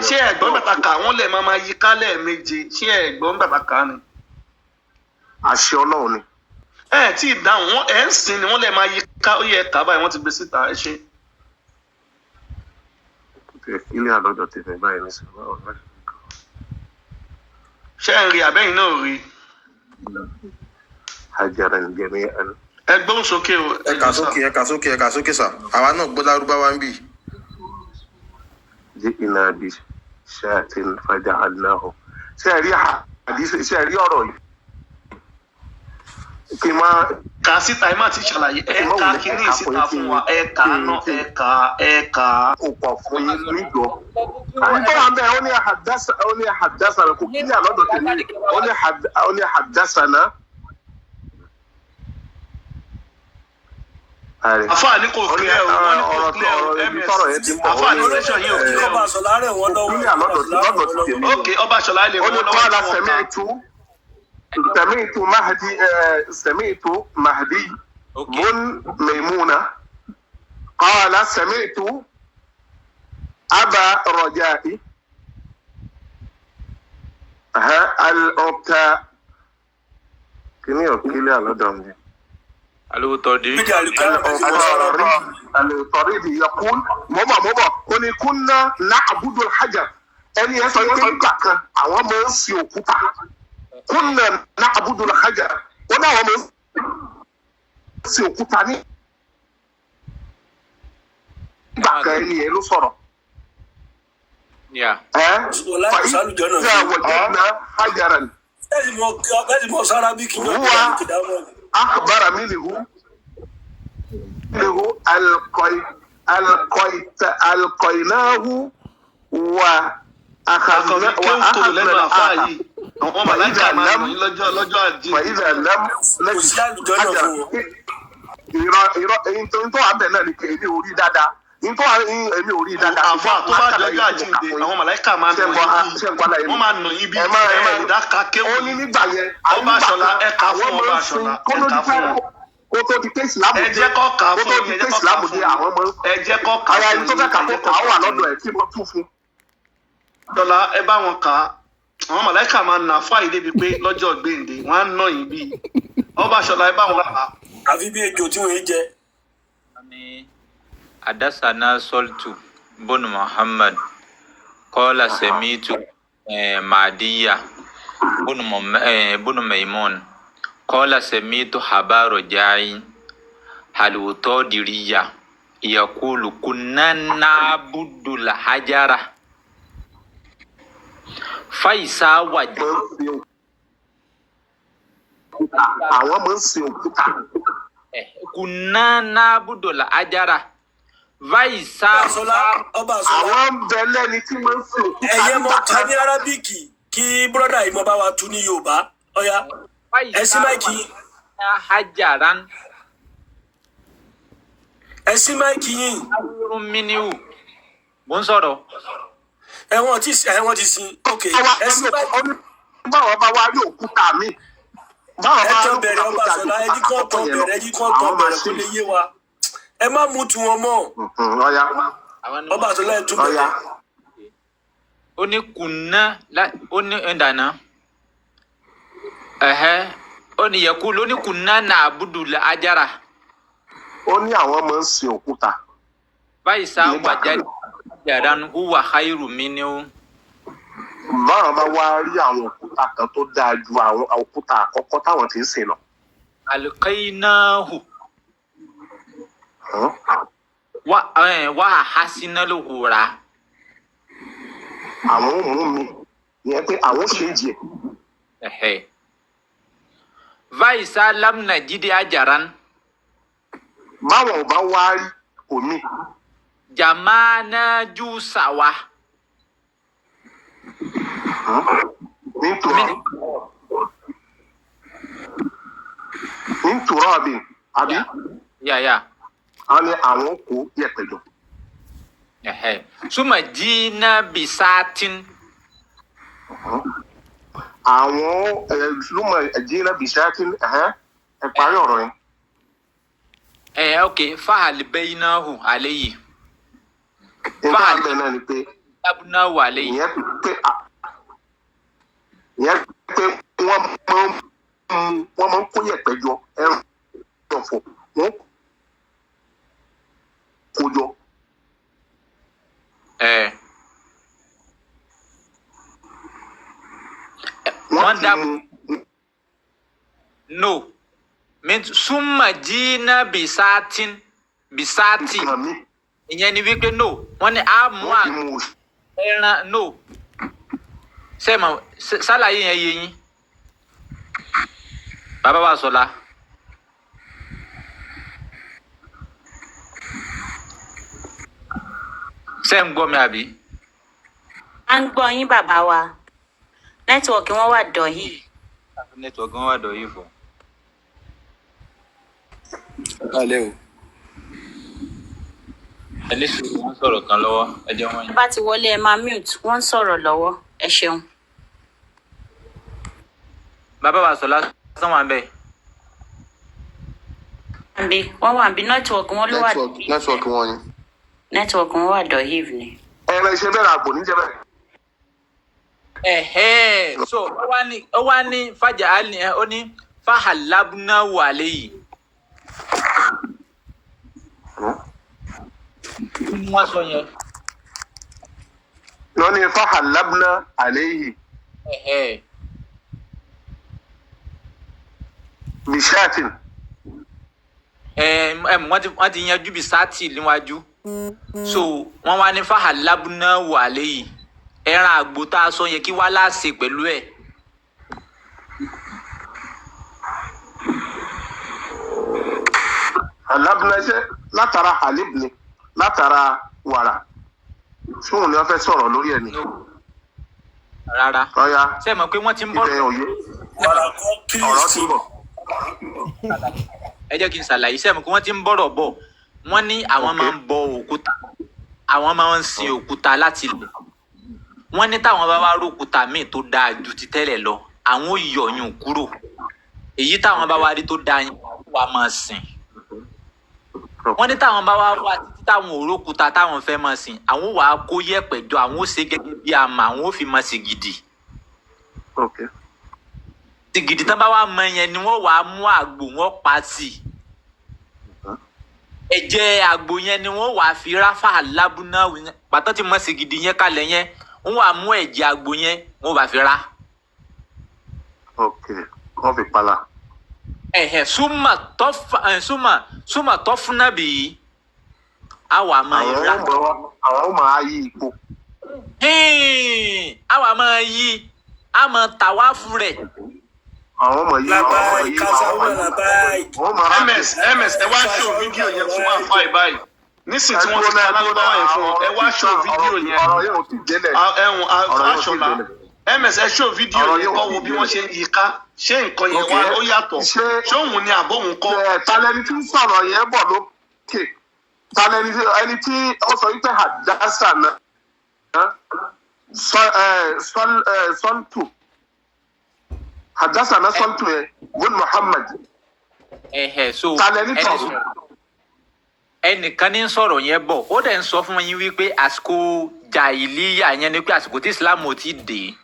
Ṣé ẹ̀gbọ́n bàtà kà wọ́n lẹ̀ máa máa yí ká lẹ́ẹ̀méje? Ṣé ẹ̀gbọ́n bàtà kà ni? Àṣẹ Ọlọ́run ni. Ẹ tí ì dáhùn wọn, ẹ ń sìn ni wọ́n lẹ̀ máa yí ká. Ó yẹ ká báyìí, wọ́n ti gbé síta. Ẹ ṣe. Ilé àlọ́jọ́ ti fẹ́ báyìí ní sọ̀rọ̀ ọ̀rọ̀. Ṣé ẹ ń rí abẹ́yìn náà rí? Hajaran jami'an. Ẹ gbóhùn sókè o. Ẹ kà sókè, ẹ kà sókè, ẹ kà sókè sà, àwa náà gbọ́ lárúbáwá ń bì. Ji'na bi shatin faja'alnahu. Ṣé ẹ rí àdìsí? Ṣé ẹ rí ọ̀rọ̀ yìí? Kí n máa Kà síta, ẹ má ti ṣàlàyé. Ẹ ká kíní síta fún wa, ẹ kà á ná, ẹ kà á, ẹ kà á. Kò pọ̀ fún yín níjọ. Àwọn tó wà ń bẹ̀, ó ní àdásà, ó ní àdásà kò kí ní àlọ́dọ̀ tèmi, ó ní àdásà náà. Àfáà ní kò clear o, wọ́n ní kò ọ̀rọ̀ clear o. Ọ̀rọ̀ ibi Ms tọ́rọ̀ yẹn ti ń bọ̀. Àfáà ní session yìí ò clear Ọba o. Àṣọlá rẹ̀ wọ́n lọ́wọ́. Kò clear lọ́dọ̀ ti tèmi. Ok, ọba Ṣọlá lè ó wọ́n ní lọ́wọ́ qala tí wọ́n kà. Sami'tu Mahdi, sami'tu Mahdi bun Maimuna qala sami'tu Aba Raja'i ha al-Uta kìíní ò kílẹ̀ lọ́dọ̀ mi. Alóòótọ́ Bídí àlùkò Al-Taridi yaqul, mọ́bọ̀ mọ́bọ̀, ó ní kunna na'budu al-hajar. Ẹni yẹn sọ pé nígbà kan àwọn máa ń sin òkúta. Kunna na'budu al-hajar, ó ní àwọn máa ń sin òkúta ní nígbà kan. Ẹni yẹn ló sọ̀rọ̀. Yeah. Ẹ́ Wọlá ìsàlùjọ náà. fa idha wajadna hajaran Bẹ́ẹ̀ni mọ sára bí kí wọ́n Huwa ti dáhùn. akhbara minhu alqaynahu wa Akọ̀wé akhadna kéwù wa tòrò lẹ́nu akhadna àfáà al-akhar. yìí. Àwọn màláìka máa nà yín lọ́jọ́ àjíǹde. فإذا لم Kò sí àlùjọ náà fún wọn. Irọ́, irọ́, èyí tó wà bẹ̀ náà ni èmi ò rí dáadáa, èyí tó wà, èmi ò rí dáadáa. Àfáà, tó bá dọjọ́ àjíǹde, àwọn màláìka máa nà Ṣé ń yín gbọ́, ṣé ń gbọ́ àlàyé bí mi? wọ́n máa nà yín bí Ẹ má- ẹ má- ẹ ìdáka kéwù. Ó ní nígbà yẹn Ọba Ṣọlá, ẹ kà fún àwọn ọba máa ń sin Ṣọlá, kó ẹ tó kà di fún pé wọn. kó tó di pé ìsìlámù Ẹ dé, jẹ́ kó kà á kó fún tó yín, di ẹ pé jẹ́ kó kà á ìsìlámù fún dé, yín. àwọn máa ń Ẹ jẹ́ kó kà á ara fún ẹni tó yín, fẹ́ kà ẹ kó jẹ́ kà kó á kà wà á fún lọ́dọ̀ yín. ẹ̀ tí mo tún fún. Dọ́là, ẹ bá wọn kà á. Àwọn màláìka máa nà fún àyè débi pé lọ́jọ́ gbèǹde wọ́n á nà yín bí. Ọba Ṣọlá, ẹ bá wọn kà á. Àfi bí ejò tí wọ́n jẹ. Ni hadasana Soltu bun Muhammad qala sami'tu Mahdiya bun Maimun qala sami'tu Aba Raja'i al-Utadiriya yaqulu kunna na'budu al-hajara fa isa wajadna Máa ń sin òkúta, àwọn máa ń sin òkúta. Kunna na'budu al-hajara fa isa Àṣọlá, ọba Àṣọlá. Àwọn ń bẹ lẹ́ni tí máa ń sin òkúta Ẹ̀yẹ́ mọ nígbà ká kan. ní Arábíkì kí bírọ́dà yìí mọ bá wa tú ní Yorùbá. Ọ̀ya fa ẹ sí isa máìkì yín. wajadna hajaran Ẹ sí máìkì yín. khayrun minhu. Mo ń sọ̀rọ̀. Ẹ̀wọ̀n ti ẹ̀wọ̀n ti sin. Ok, ẹ sí máìkì. Ó ní báwọn bá wá rí òkúta mi, báwọn Ẹ bá tán rí bẹ̀rẹ̀, òkúta ọba tó Àṣọlá, dájú ẹ jí kán àkọ́kọ́ tán yẹn lọ, bẹ̀rẹ̀, ẹ jí kán tán àwọn máa bẹ̀rẹ̀ kó ṣe. lè yé wa. Ẹ má mú tu wọn mọ́. Ọ̀ya. Àwọn ni Ọba wọ́n Àṣọlá, ẹ tún Ọ̀ya. bẹ̀rẹ̀. Ó ní kùnà ó ní ìdáná ẹ̀hẹ́, ó ní yẹku ló ní kùnà na'budu al-hajara Ó ní àwọn máa ń sin òkúta báyìí sá nígbà kan. wajadna hajaran huwa khayru minhu. Báwọn bá wá rí àwọn òkúta kan tó dáa ju àwọn òkúta àkọ́kọ́ táwọn ti ń sìn lọ. Alqaynahu wa ahasina al-ghura. Àwọn ò mú mi ìyẹn pé àwọn ò ṣe é jẹ. Ẹ̀hẹ́, báyìí sá lam najid hajaran Báwọn ò bá wá rí omi, jama'na jusawa nítorí nítorí ọbẹ àbí ya. Àwọn ní àwọn kó yẹ̀pẹ̀ jọ. Ẹ̀hẹ́, suma jina bisatin. Àwọn lúmọ ẹjìnlẹ bìṣáàtì ẹ parí ọ̀rọ̀ yẹn. Ok, fahal baynahu alayhi. Nígbà bẹ́ẹ̀ náà ni pé Lábúná wà lẹ́yìn. Ìyẹn pé ìyẹn pé wọ́n máa ń wọ́n máa ń kó yẹ̀pẹ̀ jọ, ẹrù ọ̀fọ̀ wọ́n kó jọ. Ẹ Wọ́n wọ́n ti dá mú. No, súnmọ̀ jìnnà bisatin bisati. Nǹkan mi. Ìyẹn ni wípé no, wọ́n ní a mú Wọ́n ti mú oṣù. ẹran no sẹ́mọ̀ sálàyé yẹn yé yín, bàbá wa sọlá. Ṣé ń gbọ́ mi àbí? À ń gbọ́ yín, bàbá wa. Network wọn wà dọ̀yì. Network wọn wà dọ̀ yìí fún. Kálẹ̀ o. Ẹ ní sùúrù, wọn sọ̀rọ̀ kan lọ́wọ́, ẹ jẹ́ wọ́n Ẹ yín. bá ti wọlé, ẹ máa mute. Wọ́n ń sọ̀rọ̀ lọ́wọ́. Ẹ ṣeun. Bàbá wa sọlá sàn wà bẹ́ẹ̀. Àbí wọ́n wà bí network wọn ló wà. Network, network wọn ni. Network wọn wà dọ̀yì ni. Ẹran iṣẹ́ bẹ́ẹ̀ àgbò níjẹ́ bẹ́ẹ̀. Ẹ̀hẹ́, so ó wá ní fàjà á ní ẹ ó ní fàhàlábùnà wà léyìí. Kí ni wọ́n sọ yẹn? Wọ́n ní fahalabna alayhi Ẹ̀hẹ́. bishatin. Ẹ ẹ wọ́n ti yanjú bí sátì níwájú, so wọ́n wá ní fàhàlábùnà wà léyìí, ẹran àgbò tá a sọ yẹn, kí wá láàṣẹ pẹ̀lú ẹ̀. Halabna ṣe látara halib ni, látara wàrà. Sóun ni wọ́n fẹ́ sọ̀rọ̀ lórí ẹ̀ ni? Rárá. Ọ̀ya. Ṣé ẹ mọ̀ pé wọ́n ti ń bọ̀? Ibẹ̀ òye. Wàrà kọ́. Ọ̀rọ̀ ti Kílíìsì. bọ̀. Ẹ jẹ́ kí n ṣàlàyé. Ṣé ẹ mọ̀ pé wọ́n ti ń bọ̀rọ̀ bọ̀? Wọ́n ní àwọn máa ń bọ òkúta, àwọn máa ń sin òkúta láti ilẹ̀. Wọ́n ní táwọn bá wá rókúta míì tó dáa ju ti tẹ́lẹ̀ lọ, àwọn ò yọ̀yún kúrò. Èyí táwọn bá wá rí tó dáa yẹn, wà máa sìn. Wọ́n ní táwọn bá wá wá títí táwọn ò rókúta táwọn fẹ́ máa sìn, àwọn ò wá kó yẹ̀pẹ̀ jọ, àwọn ò ṣe gẹ́gẹ́ bí àmà, àwọn ò fi máa sìn gidi. Ti gidi tán bá wá mọ yẹn ni wọ́n wàá mú àgbò, wọ́n pa sí i. Ẹ̀jẹ̀ àgbò yẹn ni wọ́n wàá fi ráfà lábúná pàtó tí mọ̀ sí gidi yẹn kalẹ̀ yẹn, wọ́n wàá mú ẹ̀jẹ̀ àgbò yẹn, wọ́n wàá fi rá. Ok, wọ́n fi pala. Ẹ̀hẹ̀, súnmọ̀ tọ́fà ẹ̀, súnmọ̀ tọ́fúnà bì í a wà máa Àwọn rà. ò mọ̀ wá, àwọn ò máa yí ipò. Hìn, a wà máa yí, a máa tàwáfù rẹ̀. Àwọn ọmọ yí, àwọn ọmọ Labai yí, àwọn ọmọ kazauma yí. labai. Wọ́n máa Ms ms, ẹ wá ṣó fídíò yẹn fún àfa ìbáyìí nísìnyí tí wọ́n ti ká lárúbáwá yẹn fún ọ. Ẹ wá ṣó fídíò yẹn. Ọ̀rọ̀ yẹn ò tí ì délẹ̀. Ẹ̀hún. Ọ̀rọ̀ yẹn ò tí ì Aṣọlá délẹ̀. ms, ẹ ṣó fídíò Ọ̀rọ̀ yẹn yẹn ò kọ́ tí wo ì bí wọ́n ṣe ń yí ká. Ṣé nǹkan yẹn wá ó yàtọ̀? Ṣé Ṣé òun ni àbóhun kọ́? Ẹ, talẹni tí ń sọ̀rọ̀ yẹn bọ̀ lókè? Talẹni tí ẹni tí ó sọ wípé hadasa náà sọltù hadasa náà sọltù yẹn bun Muhammad? Ẹ̀hẹ̀, so Talẹni ẹni tọ̀hún? Ẹnìkan ní sọ̀rọ̀ yẹn bọ̀, ó dẹ̀ ń sọ fún yín wípé àsìkò jàìlíyà yẹn ni pé àsìkò tí Islam ò ti dé.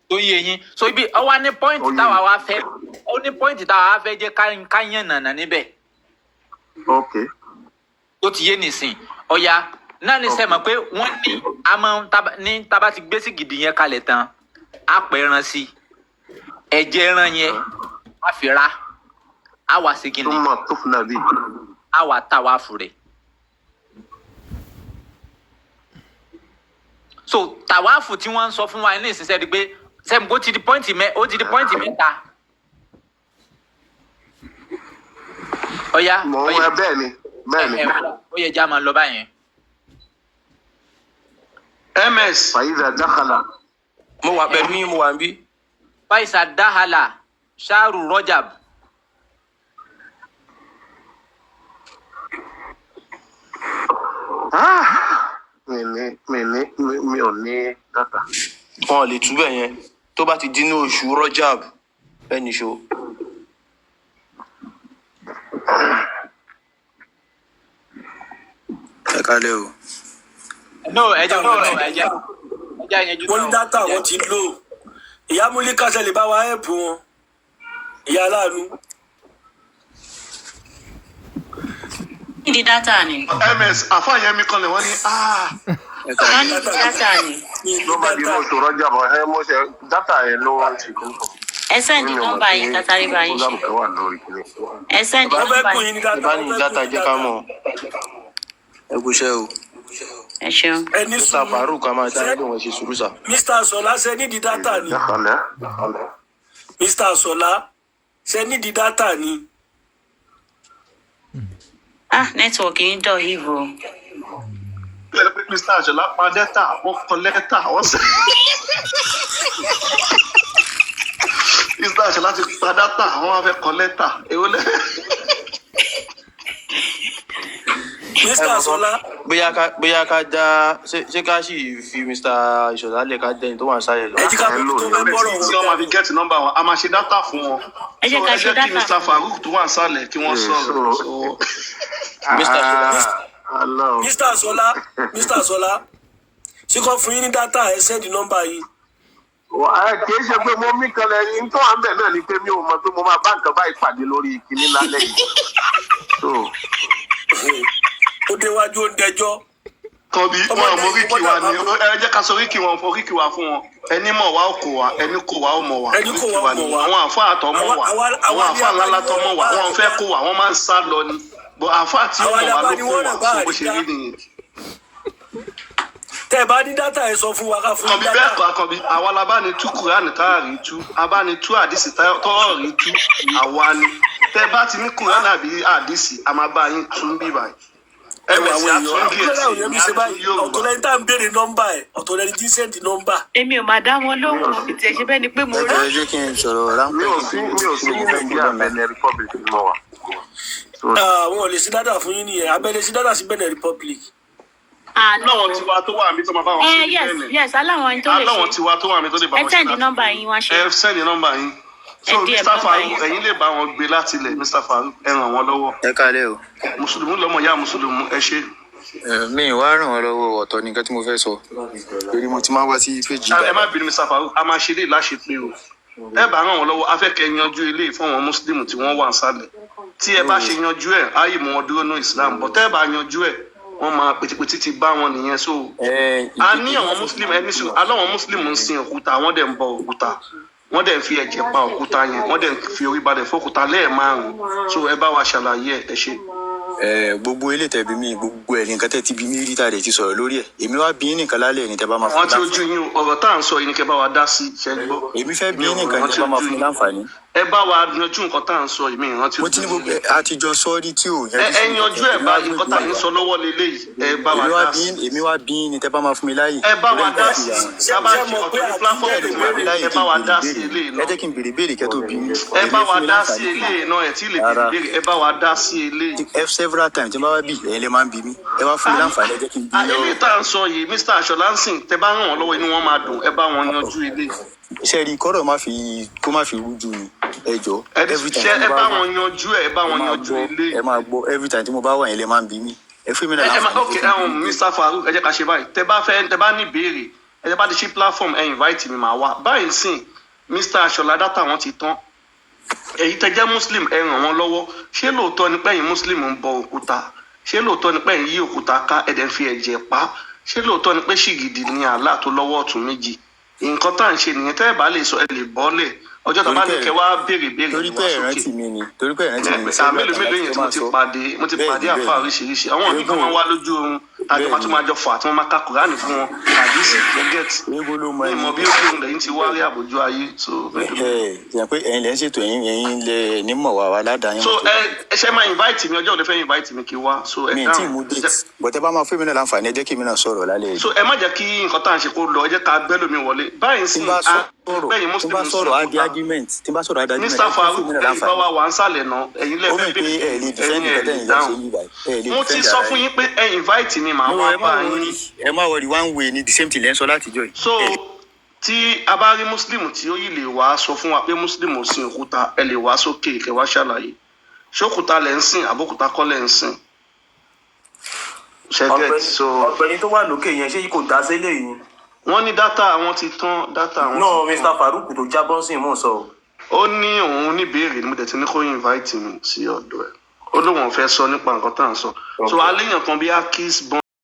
Tó yé yín? So ibi ọ wá ní point Ó yé mi. táwa wá fẹ́, ó ní point táwa wá fẹ́ jẹ́ ká yàn nànà níbẹ̀. Tó ti yé nìsín? Ọ̀ya náà ní sẹ́mọ̀ pé wọ́n ní a máa ń ní tábà ti gbé sí gidi yẹn kalẹ̀ tán, á pẹ́ ẹran sí i, ẹ̀jẹ̀ ẹran yẹn á fi ra, á wà sí Tó kíni? mọ̀ tó fún nàbí. Á wà tá wà fún rẹ̀. So tàwáàfù tí wọ́n ń sọ fún wa ní ìsinsẹ́ di pé sẹ́mi kó ti di point mẹ́, ó ti di point mẹ́ta. Ọ̀ya. Mọ̀ Ọ̀ya. ẹ, bẹ́ẹ̀ ni, bẹ́ẹ̀ ni. Ẹ ó yẹ já máa lọ báyẹn. Ms. Fàyídà dákàlà. Mo wà pẹ̀lú yín, mo wà ń bí. Faisa dahala sharu Rojab. Mi ní mi ò ní data. Wọn ò lè túbẹ̀ yẹn tó bá ti di inú oṣù Rọ́jàb ẹnì ṣó. Ẹ kálẹ̀ o. No, ẹ jẹ́ no, ẹ jẹ́ ẹ jẹ́ àyànjú Wọ́n ní tán. dátà wọn ti lò. Ìyá Múlíkà ṣe lè bá wa ẹ̀pù wọn. Ìyá aláàánú. Nídìí dátà ni. Ms àfàyẹmí kan lè wọ́n ní ah Wọ́n ní dátà ni. Mi ní Ló bá di dátà. inú oṣù Rọ́jà bọ̀ ẹ mo ṣe dátà yẹn ló ń ṣe kí n sọ. Ẹ sẹ́ndì Mi ò mọ̀ nọ́mbà pé yín kátàrí bá yín ṣe. program kan wà lórí kìíní. Ẹ sẹ́ndì Wọ́n fẹ́ nọ́mbà kùn yín. yín ní Ẹ dátà. bá Wọ́n ní fẹ́ dátà kùn yín ní jẹ́ ká dátà. mọ̀. Ẹ kú iṣẹ́ o. Ẹ ṣeun. Ẹ ní Mr. sùúrù. Farouk a máa Ṣé dá lóhùn, ẹ ṣe sùúrù sà. Mr. Sọlá ṣe nídìí dátà ni? Dákàlẹ́. Mr. Sọlá ṣe nídìí dátà ni? Ah, nẹ́tíwọ̀kì yín dọ̀ hìbò. Bẹ́ẹ̀ pé Mr. Àjọlá pa lẹ́tà, wọ́n kọ lẹ́tà, wọ́n sẹ́. Mr. Àjọlá ti pa dátà, wọ́n wá fẹ́ kọ lẹ́tà. Èwo lẹ́. Ẹ Mr. mọ̀ kan Sọlá bóyá ká dá ṣé ká sì fi Mr. Ìṣọ̀lá lẹ̀ ká dẹ́ni tó wà nísàlẹ̀ lọ. Ẹ jí ká Ẹ bójú lò tó ní. fẹ́ bọ́rọ̀ Tí wọn wọ́n máa fi jáde. gẹ́ẹ̀tì nọ́mbà wọn, a máa ṣe dátà fún wọn. Ẹ So jẹ́ ká ẹ ṣe jẹ́ kí dátà Mr. fún wọn. Farouk tó wà nísàlẹ̀ kí wọ́n sọ̀rọ̀. So, So Mr. Ṣọlá ah, Allah. Mr. Sọlá, Mr. Sọlá, ṣé kò fún yín ní dátà, ẹ sẹ́ndì nọ́mbà yín. Kì í ṣe pé mo mí kan lẹ́yìn tó wà ń bẹ̀ náà ni pé mi ò mọ̀ pé mo máa bá nǹkan báyìí pàdé lórí ìkíní lálẹ́ yìí. So, Ó déwájú ó ń dẹjọ́. Kọ̀bí Ọmọ wọn ò mọ ilé oríkì wa ìwọ́n ni dàbá. ẹ jẹ́ ká sọ oríkì wọn fún oríkì wa fún wọn. Ẹni mọ̀ wá ó kò wá, ẹni kò wá ó mọ̀ wá. Ẹni kò Oríkì wá wa ó ni mọ̀ wá. àwọn àfáà tó mọ̀ Àwa wá, àwa àwọn àwa ní àfáà ńláńlá tó mọ̀ wá, abániwọ́n wọn fẹ́ kó wá, wọ́n máa ń sá lọ ni. Bọ̀ àfáà tí ó àwa mọ̀ ní wá ló kó abániwọ́n wá, bá so bó ṣe àrídá. rí nìyẹn. Tẹ́ ẹ bá ní dátà, ẹ sọ fún wa ká fún yín Kọ̀bí bẹ́ẹ̀ dátà. kọ́ akọ̀bí, àwa la bá ní tú Kùránì tá a rí tú, a bá ní tú àdìsí tọ́ rí tú, àwa ni. Tẹ bá ti ní Kùránì àbí àdìsí, a máa bá yín tún bí báyìí. Ẹ wọ Ms àwọn èèyàn àtúngẹ̀ẹ́sì, àbúrò àwọn èèyàn èmi mi ṣe á tú báyìí. Ọ̀tọ̀ Yorùbá. lẹni tá à ń béèrè nọ́mbà ẹ̀, ọ̀tọ̀ lẹni tí ń sẹ́ndì nọ́mbà. Èmi ò máa dá wọn lóhùn, ìtì ẹ̀ ṣe bẹ́ẹ̀ ni pé mo Ẹ rí. jọ̀ọ́, ẹ jẹ́ kí n sọ̀rọ̀ mi ráńpẹ́ ò kí sí n mi tó ò sí mo ní fẹ́ kúrò Nàìjíríà, lọ́nà. Benin Republic ni mo wà. So, Àwọn ò lè sí dátà fún yín nìyẹn. Abẹ́lé sí dátà sí Benin Republic. Ah, no. Láwọn tiwa tó wà mí tó máa bá wọn Ẹ ṣe ní yes, Benin. yes, aláwọn ẹni tó lè Aláwọn ṣe. tiwa tó wà mí tó lè bá Ẹ wọn ṣe sẹ́ndì láti nọ́mbà yín wá ṣe. ẹ sẹ́ni nọ́mbà yín. Ẹ So DM Mr. nọ́mbà Farouk, yín. ẹ̀yin lè bá wọn gbé láti ilẹ̀. Mr. Farouk, ẹ ràn wọ́n lọ́wọ́. Ẹ káalẹ́ o. Mùsùlùmí lọ́mọ ìyá Mùsùlùmí, ẹ ṣe. Ẹ, mi ì wá ràn wọ́n lọ́wọ́, ọ̀tọ̀ ní nǹkan tí mo fẹ́ sọ torí mo ti máa ń wá sí péjì Ẹ má dáadáa. bínú Mr. Farouk, a máa ṣe ilé láṣepé o. Ẹ bá ràn wọ́n lọ́wọ́, a fẹ́ kẹ́ yanjú ilé fún àwọn Mùsùlùmí tí wọ́n wà nísàlẹ̀. Tí ẹ bá ṣe yanjú ẹ̀, á yìí mú wọn dúró ní Islam. But tẹ́ ẹ bá yanjú ẹ̀, wọ́n máa pètèpètè ti bá wọn nìyẹn. So Ẹ a ìdí ní àwọn Muslim ẹni sùn, aláwọn Muslim ń sin òkúta, wọ́n dẹ̀ ń bọ òkúta, wọ́n dẹ̀ ń fi ẹ̀jẹ̀ pa òkúta yẹn, wọ́n dẹ̀ ń fi orí balẹ̀ fókúta lẹ́ẹ̀márùn-ún. So ẹ bá wa ṣàlàyé ẹ̀, ẹ ṣe. Ẹ gbogbo ilé tẹbi mi, gbogbo ẹ nǹkan tẹ ti bí mi rí tá a dẹ̀ ti sọ̀rọ̀ lórí ẹ̀, èmi wá bí nìkan lálẹ́ ní tẹ bá máa fún Wọ́n mi ti ojú láǹfààní. yín o, ọ̀rọ̀ tá à ń sọ yìí ni kẹ́ bá wa dá sí, ṣe gbọ́. Èmi fẹ́ bí Mi ò nìkan ní rántí tẹ bá máa ojú fún mi yín. láǹfààní. Ẹ bá wa yanjú nǹkan tá à ń sọ yìí, mi ì rántí Mo ojú ti ní yín. gbogbo ẹ àtijọ́ sọ́ọ́rí tí ò Ẹ yanjú ẹ sí yanjú nǹkan ẹ èmi wá báyìí, gbé nǹkan tá à ń ìwà sọ lọ́wọ́ leléyìí, ẹ bá wa èmi wá dá bí sí. èmi wá bí ní tẹ bá máa fún mi láàyè Ẹ bá torí wa ẹ̀yin dá tẹ ti sí. yà wọ́n. Ṣé Tá a bá ṣé ṣe mọ̀ pé ọ̀tọ̀ ní platform àtúndẹ̀ tí lè wọ́n béèrè? ní, Láyè ẹ kí bá n wa béèrè dá sí béèrè eléyìí ẹ náà. jẹ́ kí n béèrè béèrè kẹ́ tó bí mi. Ẹ Ẹ̀yin bá lè wa fún mi dá sí láǹfààní. eléyìí náà, ẹ tí ì lè béèrè Rárá. béèrè, ẹ bá wa dá sí eléyìí. Ẹ several times tí n bá wá bì, ẹ̀yin lè máa ń bí mi, ẹ wá fún mi láǹfààní, ẹ jẹ́ kí n bí Ah, lọ́rọ̀. eléyìí tá à ń sọ yìí, Mr. Aṣọlá ń sìn, tẹ bá ràn wọ́n lọ́wọ́ inú wọn máa dùn, ẹ bá wọn yanjú eléyìí. Ṣe rí kọ́rọ̀ má fi kó má fi rújú ni, ẹ jọ Ẹ every time ṣe tí ẹ mo bá bá wà wọn yanjú ẹ, ẹ bá ẹ wọn máa yanjú gbọ́ eléyìí. ẹ máa gbọ́, every time tí mo bá wà, ẹ̀yin lè máa ń bí mi, ẹ fún mi náà Ẹ má láǹfààní ok kí n béèrè béèrè. Mr. Farouk, ẹ jẹ́ ká ṣe báyìí. Tẹ bá fẹ́, tẹ bá ní ìbéèrè, ẹ tẹ bá ti ṣí platform, ẹ invite mi, màá wá báyìí sìn. Mr. Aṣọlá, dátà wọn ti tán. Èyí tẹ jẹ́ Muslim, ẹ ràn wọ́n lọ́wọ́. Ṣé lóòótọ́ ni pé ẹ̀yin Muslim ń bọ òkúta? Ṣé lóòótọ́ ni pé ẹ̀yin yí òkúta ká, ẹ dẹ̀ ń fi ẹ̀jẹ̀ pa? Ṣé lóòótọ́ ni pé ṣìgìdì ni Allah tó lọ́wọ́ ọ̀tún méjì? Nǹkan tá à ń ṣe nìyẹn. Tẹ́ ẹ bá lè sọ, ẹ lè bọ́lẹ̀ ọjọ́ tá a Torí bá ní pé kẹ́ wá béèrè béèrè torí ní pé wá ẹ sókè. rántí mi ni, torí pé ẹ rántí mi ni À several mélòó times mélòó láti yẹn tó tí mo máa ti sọ. pàdé, mo ti Bẹ́ẹ̀ pàdé ni, àfa bẹ́ẹ̀ ni. oríṣiríṣi àwọn míì kan Eégún máa ń wá lójú oorun, tàbí bẹ́ẹ̀ máa tún ni máa jọ fà tí wọ́n máa ka Kùránì fún wọn tàbí sì gẹ́gẹ́t eégún ló mọ mi ẹni. mọ̀ bí ó gbóhùn lẹ́yìn tí wá rí àbójú ayé. So mélòó mélòó. Ẹ ṣe pé ẹ̀yin lẹ ń ṣètò, ẹ̀yin lẹ ní mọ̀ wá wá ládàá yín So mọ̀ tó. ẹ ṣe máa invite mi ọjọ́ òde, fẹ́ invite mi kí n wá, so ẹ Mi ì tí ì dáhùn. mú date, but ẹ bá máa fún mi náà láǹfààní, ẹ jẹ́ kí mi náà sọ̀rọ̀ lálẹ́ yìí. So ẹ má jẹ́ kí nǹkan tá à ń ṣe kó lọ, ẹ jẹ́ ká gbẹ́ lómi wọlé báyìí Tí sí. n bá sọ̀rọ̀ Gbẹ̀yìn tí n Muslim bá ń sin sọ̀rọ̀ á di òkúta. argument, tí n bá sọ̀rọ̀ á di argument, Mr. ẹ fún Farouk, mi náà ẹ̀yin bá láǹfààní. wa wà ń sàlẹ̀ náà, ẹ̀yin Ó lẹ́fẹ̀ẹ́ mì pé béèrè, ẹ lè defend ẹ̀yin ẹ̀ nǹkan lè tẹ́yìn lọ ṣe dáhùn. yìí báyìí, ẹ lè Mo ti defend sọ ara fún yín. yín pé ẹ invite mi, màá No, wá ẹ má bá yín. worry, ẹ má worry, one way ni, the same thing lẹ́ ń sọ látijọ́ yìí. So Ẹ tí a bá rí Muslim tí ó yìí lè wá sọ fún wa pé Muslim ò sin òkúta, ẹ lè wá sókè kẹ́ wá ṣàlàyé, ṣé òkúta lẹ ń sìn àbókúta kọ́ lẹ ń sìn? Ṣe get? Ọ̀gbẹ́ni So ọ̀gbẹ́ni tó wà lókè yẹn, ṣé kò dá sílé yìí? Wọ́n ní data àwọn ti tán, data àwọn No, ti tán. Mr Farouk tó jábọ́ sí mò ń sọ o. Ó ní òun níbèrè ni, mo dẹ̀ ti ní kó invite mi sí ọ̀dọ̀ ẹ̀. Ó lóun ò fẹ́ sọ nípa nǹkan tá à ń sọ. So aléyàn kan bí Akis.